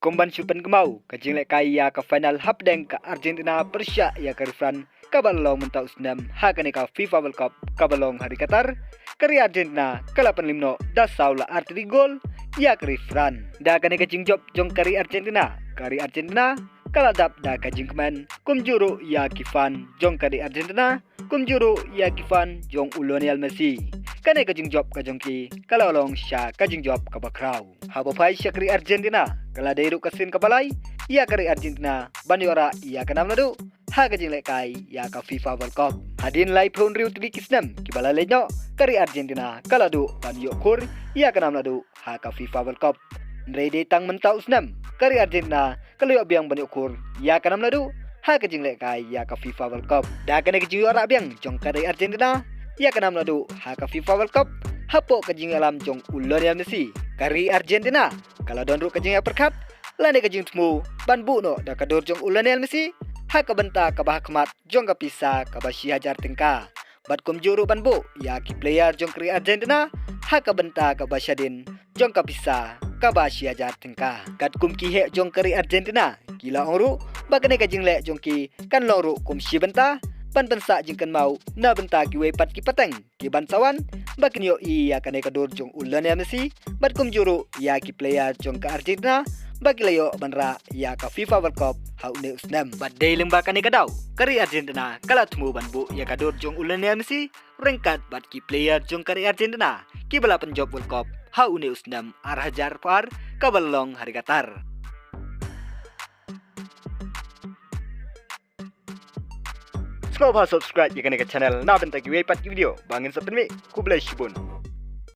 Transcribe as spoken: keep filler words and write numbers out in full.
Kumban shu pynkynmaw ka jinglehkai ïa ka final hapdeng ka Argentina pyrshah ïa ka ri France kaba la long mynta u snem ha kane ka FIFA World Cup kaba long ha ri Qatar, ka ri Argentina ka la pynlip noh da saw la artylli ki gol ïa ka ri France. Da kane ka jingjop jong ka ri Argentina, ka ri Argentina ka la dap da ka jingkmen kumjuh ruh ïa ki fan jong ka ri Argentina, kumjuh ruh ïa ki fan jong u Lionel Messi. Kane ka jingjop ka jong ki ka la long sha ka jingjop kaba khraw. Haba phai sha ka ri Argentina, ka la dei ruh ka sien kaba lai ïa ka ri Argentina ban ïoh rah ïa ka nam naduh ha ka jinglehkai ïa ka FIFA World Cup. Hadien laiphew hynriew tylli ki snem kiba la leit noh, ka ri Argentina ka la duh ban ïoh khur ïa ka nam naduh ha ka FIFA World Cup. Hynrei dei tang mynta u snem ka ri Argentina ka la ïoh biang ban ïoh khur ïa ka nam naduh ha ka jinglehkai ïa ka FIFA World Cup. Da kane ka jingïoh rah biang jong ka ri Argentina ïa ka nam naduh ha ka FIFA World Cup, hapoh ka jingïalam jong u Lionel Messi, ka ri Argentina ka la don ruh ka jingïapyrkhat lane ka jingthmu ban buh noh da ka dur jong u Lionel Messi ha ka bynta kaba ha khmat jong ka pisa kaba shi hajar tyngka. Bad kumjuh ruh ban buh ïa ki player jong ka ri Argentina ha ka bynta kaba shadien jong ka pisa kaba shi hajar tyngka. Katkum ki heh jong ka ri Argentina ki la ong ruh ba kane ka jingleh jong ki kan long ruh kum shi bynta ban pynsah jingkynmaw na bynta kiwei pat ki pateng kiban sa wan ba kin ïohi ïa kane ka dur jong u Lionel Messi, bad kumjuh ruh ïa ki player jong ka Argentina ba ki la ïoh ban rah ïa ka FIFA World Cup ha une u snem. Bad dei lyngba kane ka daw ka ri Argentina ka la thmu ban buh ïa ka dur jong u Lionel Messi ryngkat bad ki player jong ka ri Argentina kiba la pynjop World Cup ha une u snem ar hajar arphew ar kaba la long ha ri Qatar. Sngewbha subscribe ïa kane ka channel na bynta kiwei pat ki video ba ngin sa pynmih. Khublei shibun.